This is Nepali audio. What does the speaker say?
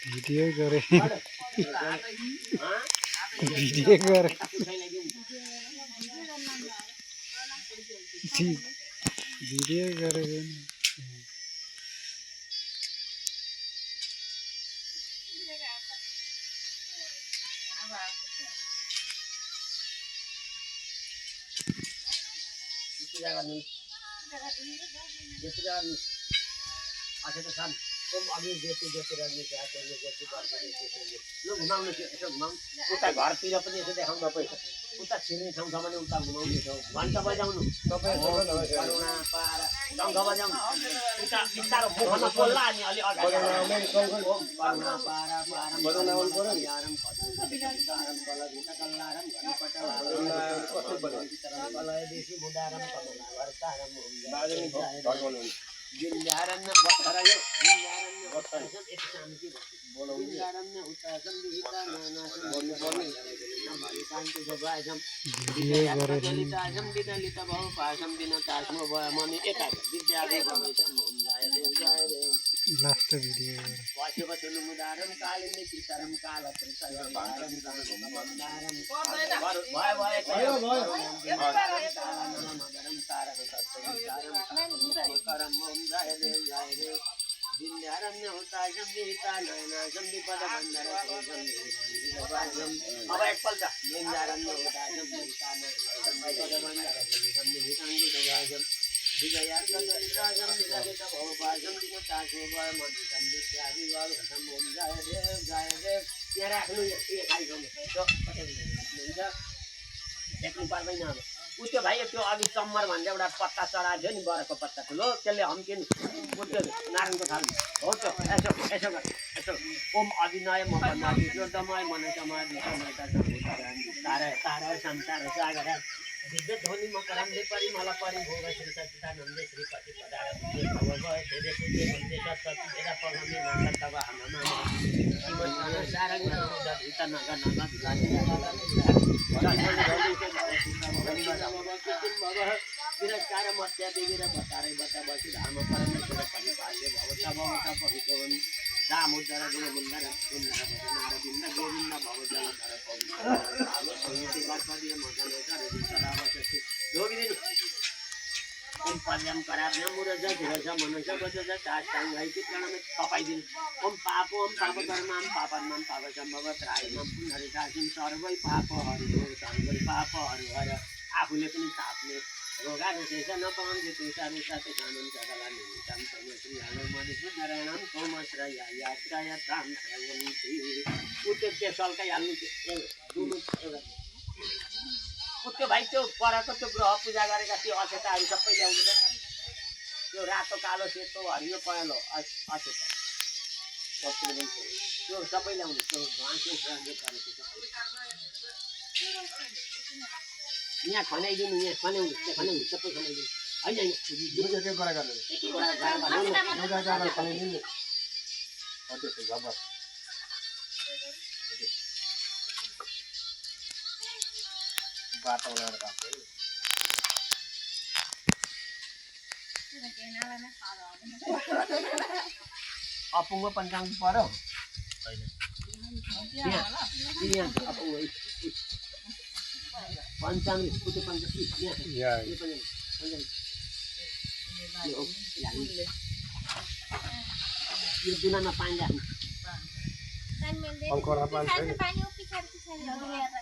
भिडियो गरे भिडियो गरे भिडियो गरेको Om Ami jeti rani se aate jeti barbe jeti lo घुमाउनु छ यसो घुमाउनु उता घरतिर पनि यसो देखाउनु पैसा उता छिर्ने ठाउँ छ भने उता घुमाउनु छ घन्टा बजाउनु तपाईहरु करुणा पारा ढङ्ग बजाउनु उता बिस्तारो मुखमा बोल्ला अनि अलि अगाडि करुणा पारा पारा बजाउनु पर्यो नि आराम आराम बला भिता कल्लाराम घरपटला कस्तो बजाउनु कलय देशी मुडाराम कमला भरताराम बाजनी जिन्दारन बखरायो जिन्दारन बखरायो एक शान्ति बोलाउनु जिन्दारन उतासम दिता नानासम बोल्नु नम्बरी कान्ति गबाजम दिताजम दिता बहु पासम दिन तासम भ मनि एका विद्याले गमेसम जाय देव लास्ट भिडियो वाच्य बचन मुदारम कालिने त्रिसरम काल त्रिसरम बारम मुदारम भय भयो मदरम कारक सत्संग करम जाय देव जिन्दारम्य होता जम्बिता नयना जम्बिपद बंदर अब एक पल जा जिन्दारम्य होता जम्बिता नयना जम्बिपद बंदर जम्बितांगु दगाजम विजयार गजलिता जम्बिता भवपाजम दिनता शोभा मन जम्बिता विवाह हम ओम जय देव यहाँ राख्नु यो खाइ गर्नु त्यो हुन्छ देख्नु पर्दैन अब उते भाइ त्यो अघि चम्मर भन्ने एउटा पत्ता चढाएको थियो नि बरको पत्ता ठुलो त्यसले हम्किन उते नारायणको थाल हो त्यो यसो ओम अभिनय म भन्नाले जोर्दमय मन समय समयता तारा तारा संसार सागर दिव्य ध्वनि मकरन्दे परिमल परिभोग श्री सच्चिदानन्द श्री पति पदार भव छेदे पुजे वन्दे सत्सति एदा पगमे नासतव हनमा श्रीमन सारंग दधिता नगर नगर तिरस्कार मध्य देवी र बतारे बता बसी धाम परमेश्वर परिपाल्य भवता भवता पवित्रवन दामोदर गुणमुन्दर सुन्दर नार बिन्द गोविन्द भवजल धर पवित्र आलो संयुति गणपति मदन कर सदावसति जोगिदिनु ओम पद्यम कराभ्य मुरज धीरज मनज गजज चाष्टांग हैति प्रणम तपाइदिनु ओम पाप कर्माम पापनाम पाप सम्भव त्रायम पुनरितासिम सर्वै पाप हरि सर्वै पाप हरि हर आफूले पनि ताप्ने रोगाले शेष नपाउने तेसारे साथे कानन सगला निमित्तम श्री हनुमति नारायणम कोमश्रय यात्राय ताम श्रयन्ति उते त्यसलकै हाल्नु दुनु एउटा उते भाइ त्यो परको त्यो ग्रह पूजा गरेका त्यो अक्षताहरू सबै ल्याउनु त त्यो रातो कालो सेतो हरियो पहेँलो अक्षता त्यो सबै ल्याउनु त्यो घाँसो गरेको सबै यहाँ खनाइदिनु यहाँ खनाउनु त्यो खनाउनु सबै खनाइदिनु हैन हैन त्यो कुरा गर्नु खनाइदिनु त्यसो जब बाटो लगाएर गएको अपुङ्गो पञ्चाङ्ग पर्यो हैन अपुङ्गो पंचांग कुछ पंचांग या ये पंचांग ये दुना ना पानी जा पानी में दे पानी ऊपर छड़